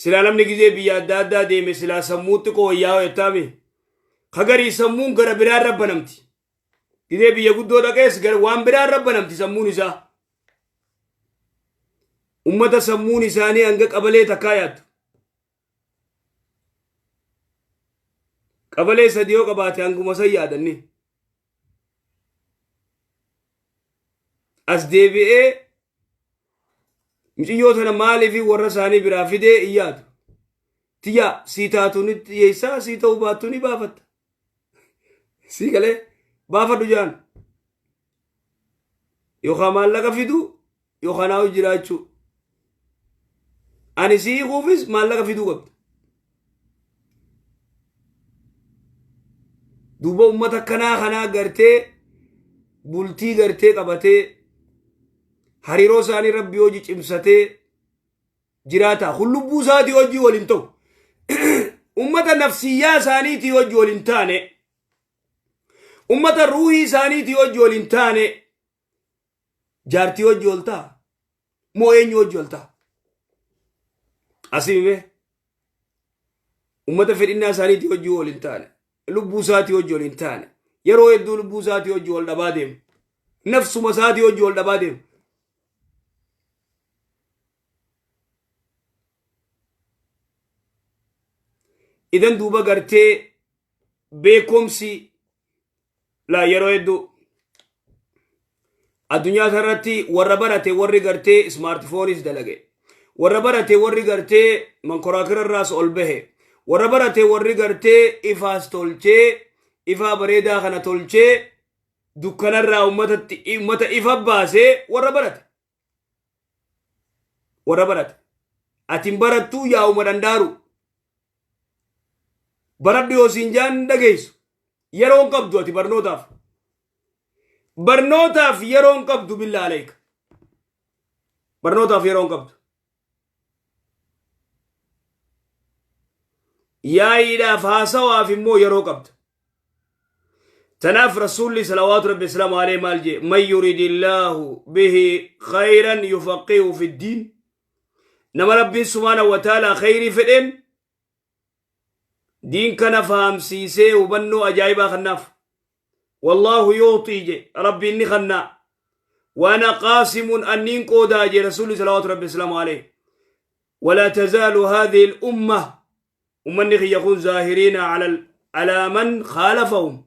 Silaa namni gizee biyya adda addaa deeme silaa sammuu xiqqoo wayyaa'oo jettaami. Kagarii sammuun gara biraa irra banamti. Gizee biyya guddoo dhaqees waan biraa irra banamti sammuun isaa. Ummata sammuun isaanii hanga qabalee takkaa yaaddu. Qabalee sadii yoo qabaate hanguma san yaadanni. As deebi'ee muciyyoo tana maaliif warra isaanii biraa fidee hin yaadu. Tiyyaa sii taatu ni dhiyeessaa sii ta'uu baattu ni baafatta. Sii galee baafadhu jaan. Yookaan maallaqa fiduu yookaan naa jiraachuu. Ani sii hiikuufis maallaqa fiduu qabda. Duuba uummata akkanaa kanaa gartee bultii gartee qabatee hariiroo isaanii rabbii hojii cimsatee jiraata. Kun lubbuu isaatii hojii waliin ta'u. Uummata nafsiyyaa isaaniitii hojii waliin taane. Uummata ruuhii isaaniitii hojii waliin taane. Jaartii hojii ol ta'a. Moo eenyu hojii ol ta'a? Asii mee? Uummata fedhinnaa isaaniitii hojii waliin taane. Lubbuu isaatii hojii waliin taane. Yeroo hedduu lubbuu isaatii hojii wal dhabaa deema. Nafsuma isaatii hojii wal dhabaa deema. Idan duuba gartee beekumsi laa yeroo hedduu addunyaa irratti warra barate warri gartee ismaartifoonis dalage warra barate warri gartee mankoraakira irraas ol bahe warra barate warri gartee ifaas tolchee ifaa bareedaa kana tolchee dukkanarraa ummatatti ummata ifa baasee warra barate warra barate ati hin barattuu yaa'uma dandaaru baradhu yoo siin jaan hin dhageessu yeroon qabdu ati barnootaaf barnootaaf yeroon qabdu billaa aleeka barnootaaf yeroon qabdu yaa'iidhaaf haasawaaf immoo yeroo qabda Tanaaf Rasuulli salawaatu rabbi islaamu alayhi maal jee man yuridillaahu bihi khayran yufaqihu fi ddiin nama rabbiin subhaanahu wa ta'aalaa khayrii fedheen diin kana fahamsiisee hubannoo ajaa'ibaa kannaaf wallaahu yuuxii je rabbiin ni kannaa waana qaasimun anniin qoodaa jee rasuulli salawaatu rabbi islaamu alayhi ولا تزال هذه الأمة Ummanni kiyya kun zaahiriina alaa man khaalafahum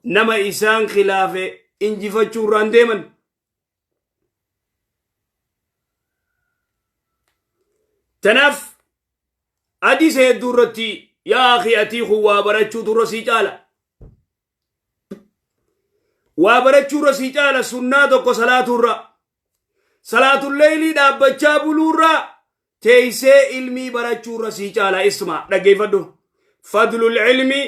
nama isaan khilaafe injifachuu irraan deeman. Tanaaf hadiisa hedduu irratti yaa akhi atii kun waa barachuutu irra sii caala. Waa barachuu irra sii caala sunnaa tokko salaatuu irra. Salaatulleeylii dhaabbachaa buluu irraa teeysee ilmii barachuu irra sii caala isma dhaggeeffadhu fadlul ilmi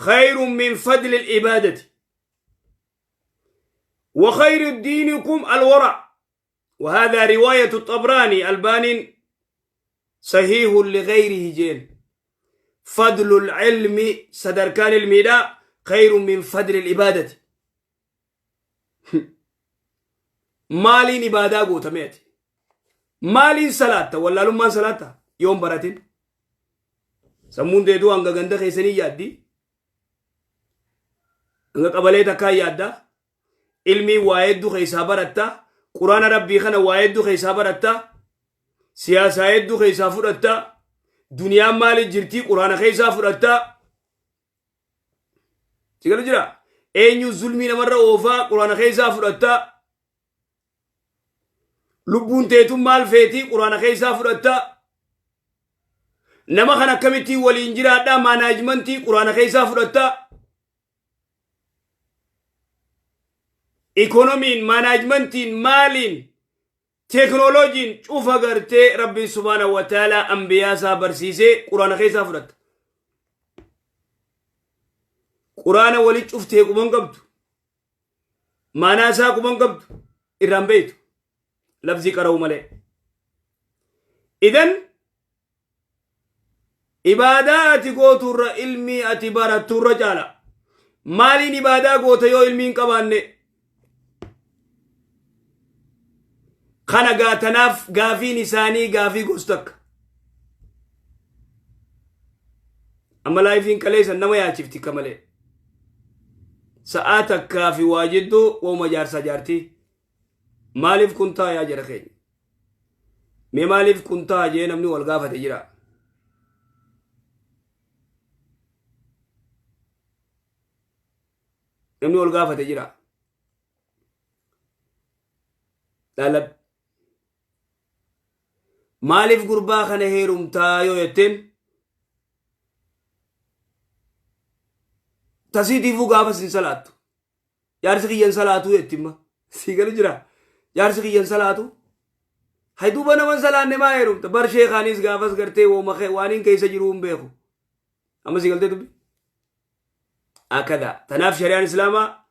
khayrun min fadli ibaadati wa khayru diinikum alwara وهذا رواية الطبراني الباني صحيح لغيره جين فضل العلم صدركان الميدا خير من فضل العبادة Maaliin ibaadaa goota mee ati? Maaliin salaatta? Wallaalummaan salaatta? Yoon baratin? Sammuun teetuu hanga ganda keessanii yaaddi? Hanga qabalee takkaa yaadda? Ilmii waa hedduu keessaa baratta? Quraana rabbii kana waa hedduu keessaa baratta? Siyaasaa hedduu keessaa fudhatta? Duniyaan maali jirtii quraana keessaa fudhatta? Si galu jira? Eenyu zulmii namarra oofaa quraana keessaa fudhatta? Lubbuun teetun maal feetii quraana keessaa fudhatta? Nama kan akkamittiin waliin jiraadhaa maanaajmantii quraana keessaa fudhatta? Ikonomiin maanaajmantiin maaliin teeknooloojiin cufa gartee rabbiin subhaanahu wa ta'aalaa ambiyaa isaa barsiisee quraana keessaa fudhatta. Quraana wali cuftee quban qabdu. Maanaa isaa quban qabdu. Irraan beeytu. Lafzii qara'uu malee. Idan ibaadaa ati gooturra ilmii ati baratturra caala. Maaliin ibaadaa goota yoo ilmii hin qabaanne? Kana gaatanaaf gaafiin isaanii gaafii gos takka. Amma laayifiin kaleessan nama yaachifti akka malee. Sa'aa takkaa fi waa jidduu wooma jaarsaa jaartii. Maaliif kun ta'a yaa jara keenya? Mee maaliif kun ta'a jee namni wal gaafate jira. Namni wal gaafate jira. Laalladhu. Maaliif gurbaa kana heerumtaa yoo jetteen tasiitiifuu gaafas hin salaattu. Jaarsi kiyya hin salaatuu jetti imma. Sii galu jira. Jaarsi kiyya hin salaatu. Hay duuba nama hin salaanne maa heerumta? Bar sheekaanis gaafas gartee wooma waan hin keessa jiruu hin beeku. Amma sii galtee dubbi? Akada. Tanaaf shari'aan Islaamaa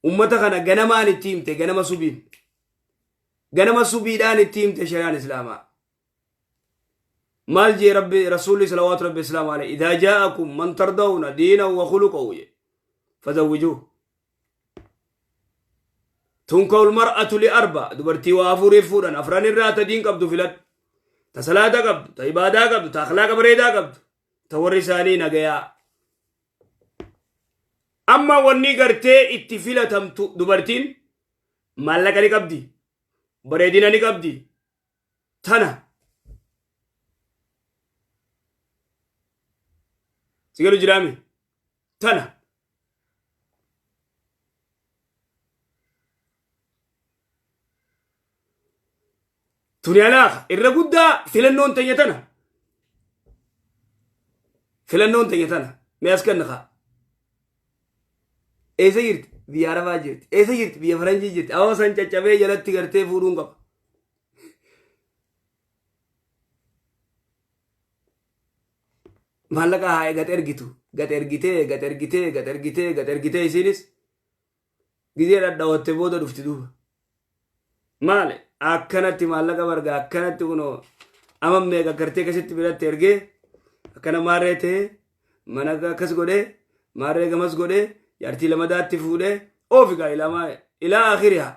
ummata kana ganamaan itti himte, ganama subiin. Ganama subiidhaan itti himte shari'aan Islaamaa. Maal jee Rabbi Rasuulli salawaatu Rabbi Islaamaa alayhi? Idaa jaa'akum man tardawna diinan wa khuluqahu jee fazawwijuuh. Tunka'ul mar'atu li arba, dubartii waa afuriif fuudhan, afran irraa ta diin qabdu filadhu. Ta salaata qabdu, ta ibaadaa qabdu, ta akhlaaqa bareedaa qabdu, ta warri isaanii nagayaa. Amma wanni gartee itti filatamtu dubartiin maallaqa ni qabdi, bareedina ni qabdi, tana. Si galu jiraame? Tana. Tuni alaaqa irra guddaa filannoon teenya tana. Filannoon teenya tana. Mee as kenna kaa. Eessa jirti? Biyya Arabaa jirti. Eessa jirti? Biyya Faranjii jirti. Awwa san caccabee jalatti gartee fuudhuun qaba. Maallaqa haa gad ergitu. Gad ergitee, gad ergitee, gad ergitee, gad ergitee isiinis gizee dhadhawatte booda dhufti duuba. Maali? Akkanatti maallaqa barga akkanatti kunoo ama meeqa gartee akkasitti biratti ergee akkana maarree ta'ee mana akkas godhee maarree gamas godhee jaartii lamadaatti fuudhee oofi gaa ilaa ilaa akhiriha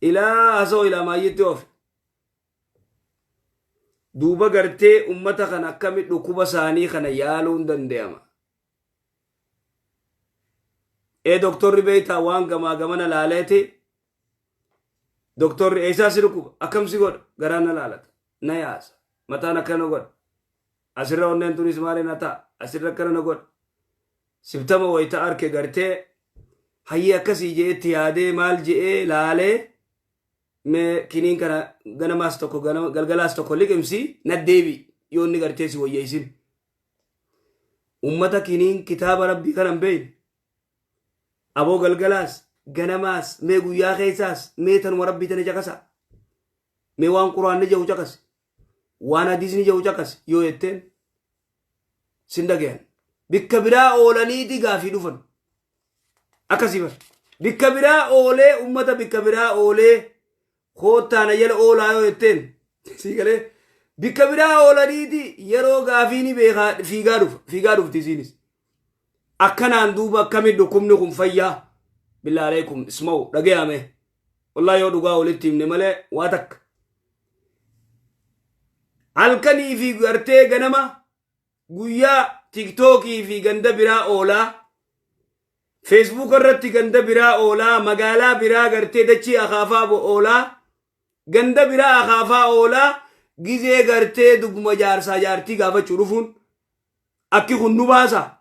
ilaa hasoo ilaa maayyitti oofi. Duuba gartee ummata kana akkami dhukkuba isaanii kana yaaluun danda'ama? Ee, doktorri beektaa waan gamaa gamana laaleeti. Doktorri eessaa si dhukkuba, akkam si godha? Garaan na laalata, na yaasa, mataan akkana godha, asirra onneen tunis maali na ta'a, asirra akkana na godha. Sibtama wayita arke gartee hayyee akkasii je'etti yaadee maal je'ee laalee, mee kiniin kana ganamaas tokko galgalaas tokko liqimsi, na deebi yoo inni gartee si wayyeessin. Ummata kiniin kitaaba Rabbii kana hin beekne. Aboo, galgalaas ganamaas, mee guyyaa keessaas, mee tanuma Rabbii tana caqasa, mee waan Quraanni jedhu caqasi, waan hadiisni jedhu caqasi yoo jetteen sin dhagayan. Bikka biraa oolaniiti gaafii dhufan akkasii bar. Bikka biraa oolee, ummata bikka biraa oolee koottaa na jala oolaa yoo jetteen, sii galee, bikka biraa oolaniiti yeroo gaafii ni beekaa fiigaa dhufa, fiigaa dhufti isiinis akkanaan. Duuba akkamiin dhukkubni kun fayyaa? Billaa aleekum, isma'u dhagayame. Wallahi yoo dhugaa walitti himne malee waa takka halkanii fi gartee ganama guyyaa TikTokii fi ganda biraa oolaa, Facebook irratti ganda biraa oolaa, magaalaa biraa gartee dachii akaafaa oolaa, ganda biraa akaafaa oolaa, gizee gartee dubbuma jaarsaa jaartii gaafachuu dhufuun akki kun nu baasa?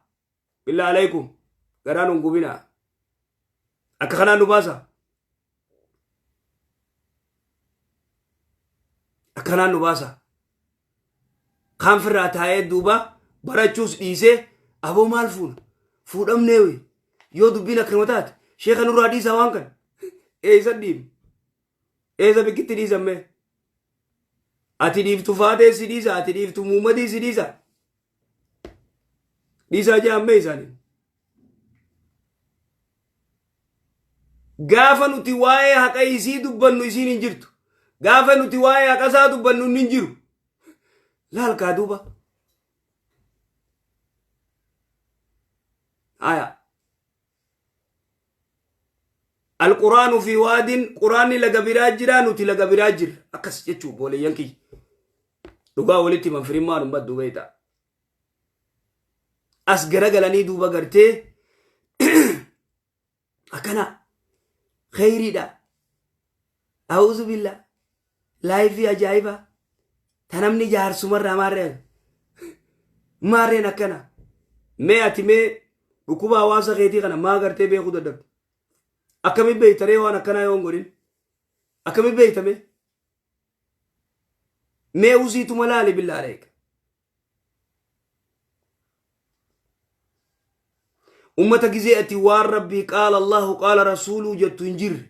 Billaa aleekum, garaa nun gubinaa. Akka kanaan nu baasa? Akka kanaan nu baasa? Kaan firraa taa'ee duuba barachuus dhiisee, aboo maal fuuna, fuudhamneewi, yoo dubbiin akkanuma taate sheeka nurraa dhiisaa. Waan kana eessa dhiibne? Eessa bikkitti dhiisamme? Ati dhiiftu faatee si dhiisa, ati dhiiftu muumadii si dhiisa, dhiisaa jaammee isaanii. Gaafa nuti waa'ee haqa isii dubbannu isiin hin jirtu, gaafa nuti waa'ee haqa isaa dubbannu inni hin jiru. Laal kaa duuba. Aya, alquraanu fi waadin, quraanni laga biraa jira, nuti laga biraa jirra. Akkas jechuu booleeyyan kiyya, dhugaa walitti himan firimmaan hin baddu beeyta. As garagalanii duuba gartee akkana kheyriidha. A'uuzu billah. Laayifii ajaa'ibaa. Ta namni jaarsumarraa maarreen. Maarreen akkana. Mee ati mee dhukkuba hawaasa keetii kana maa gartee beekuu dadhabde? Akkamiin beektaree waan akkanaa yoo hin godhin? Akkamiin beektame? Mee usiituma laali billaa aleeka. Ummata gizee ati waan Rabbii qaala Allahu qaala Rasuuluu jettu hin jirre.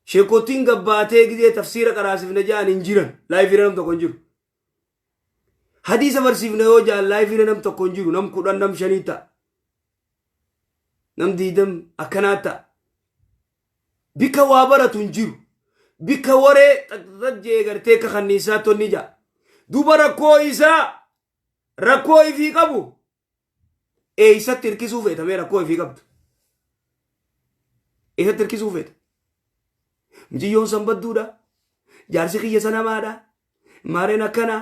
Sheekotiin gabbaatee gizee tafsiira qaraasifne ja'an hin jiran. Laayifii nam tokko hin jiru. Hadiisa barsiifne yoo ja'an laayifii nam tokko hin jiru. Nam 10 nam 5 ta'a. Nam 20 akkanaa ta'a. Bika waa baratu hin jiru. Bika waree xaxxaxax jee gartee akka kanniisaa tonni ja'a. Duuba rakkoo isaa rakkoo ifii qabu eessatti hirkisuu feeta mee rakkoo ifii qabdu. Eessatti hirkisuu feeta? Mucayyoon san badduudha. Jaarsi kiyya san hamaadha. Maareen akkanaa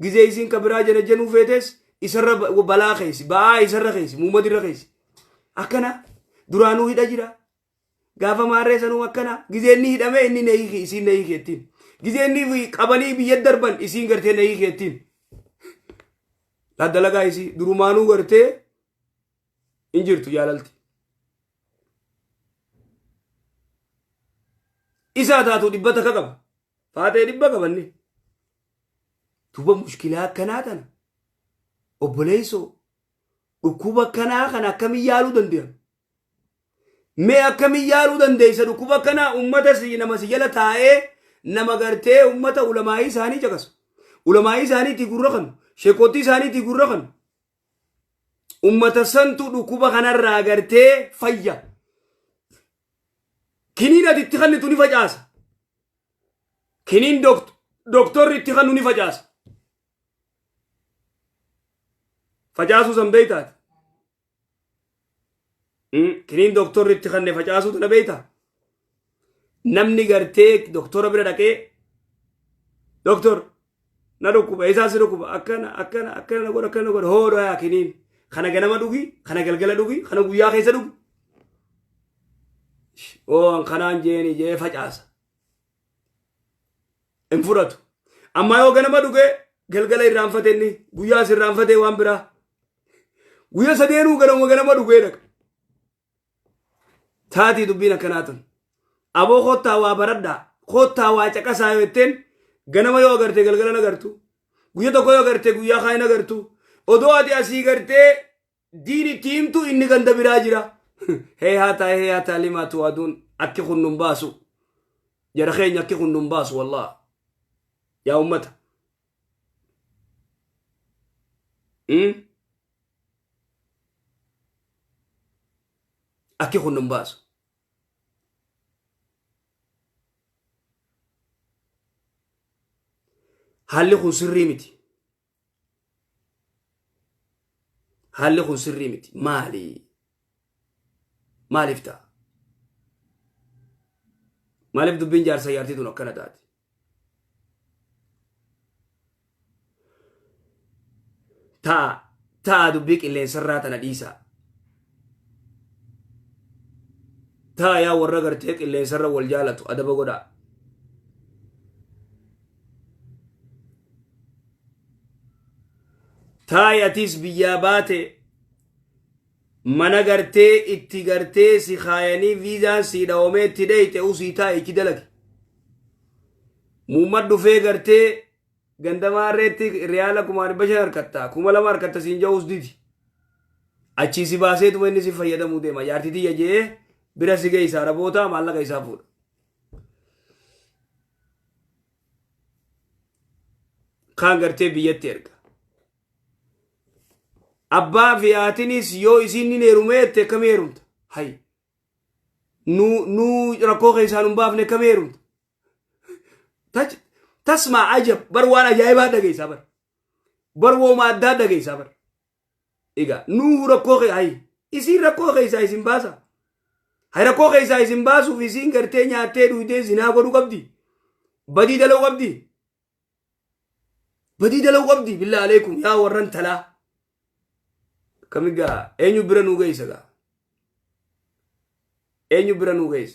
gizee isiin ka biraa jana januu feetes isarra balaa keessa ba'aa isarra keessa muumadirra keessa. Akkana duraanuu hidha jira. Gaafa maarree sanuu akkana gizee inni hidhame inni na hiiki isiin na hiiki jettiin. Gizee inni qabanii biyya darban isiin gartee na hiiki jettiin. Laa dalagaa isii durumaanuu gartee hin jirtu jaalalti. Isaa taatu 100 qaba. Faatee 100 qabanne. Duuba mushkilaa akkanaa tana obboleessoo dhukkuba akkanaa kana akkamiin yaaluu danda'ama? Mee akkamiin yaaluu dandeessa dhukkuba akkanaa ummata si nama si jala taa'ee nama gartee ummata ulamaa'ii isaanii caqasu. Ulamaa'ii isaaniitii gurra kanu. Sheekootii isaaniitii gurra kanu. Ummata santu dhukkuba kanarraa gartee fayya. Kiniin ati itti kennitu ni facaasa. Kiniin doktorri itti kennu ni facaasa. Facaasuu san beektaati. Kiniin doktorri itti kenne facaasuu tana beektaa? Namni gartee doktora bira dhaqee doktor na dhukkuba isaa si dhukkuba akkana akkana akkana na godha akkana na godha hoodha yaa kiniin kana ganama dhugi kana galgala dhugi kana guyyaa keessa dhugi. Oo an kanaan jeeni jee facaasa. Hin fudhatu. Amma yoo ganama dhuge galgala irraanfate inni guyyaas irraanfatee waan biraa. Guyya sadeenuu ganama ganama dhugee dhaqa. Taatii dubbiin akkanaa tun. Aboo kottaa waa baradhaa kottaa waa caqasaa yoo jetteen ganama yoo agarte galgala hin agartu. Guyya tokko yoo agarte guyyaa kaan hin agartu. Odoo ati asii gartee diin itti himtu inni ganda biraa jira. Hee haataa hee haataa limaa tu'aduun akki kun nun baasu. Jara keenya akki kun nun baasu wallah. Yaa ummata. Akki kun nun baasu. Haalli kun sirrii miti. Haalli kun sirrii miti. Maali? Maaliif ta'a? Maaliif dubbiin jaarsa jaartii tun akkana taati? Ta'a ta'a dubbii qilleensarraa tana dhiisaa. Ta'a yaa warra gartee qilleensarra wal jaalatu adaba godhaa. Taa'i atiis biyyaa baate mana gartee itti gartee si kaayanii viizaan sii dhawamee itti dheeyxe usii taa'i ichi dalagi. Muummad dhufee gartee ganda maarreetti riyaala 5,500 harkatta 2,000 harkatta siin ja'uus didi. Achii si baaseetuma inni si fayyadamuu deema jaartii tiyya je'ee bira si geessa araboota maallaqa isaa fuudha. Kaan gartee biyyatti erga. Abbaa fi haatinis yoo isiin ni heerumee jette akkamii heerumta? Hay. Nu nu rakkoo keessaa nun baafne akkamii heerumta? Tasmaa ajab bar waan ajaa'ibaa dhageessaa bar. Bar wooma addaa dhageessaa bar. Egaa nuuhu rakkoo kee hay isiin rakkoo keessaa isin baasa. Hay rakkoo keessaa isin baasuuf isiin gartee nyaattee dhuydee zinaa godhuu qabdi. Badii dalaguu qabdi. Badii dalaguu qabdi billaa aleekum yaa warran talaa. Kami gaa? Eenyu bira nuu geessa gaa? Eenyu bira nuu geessa?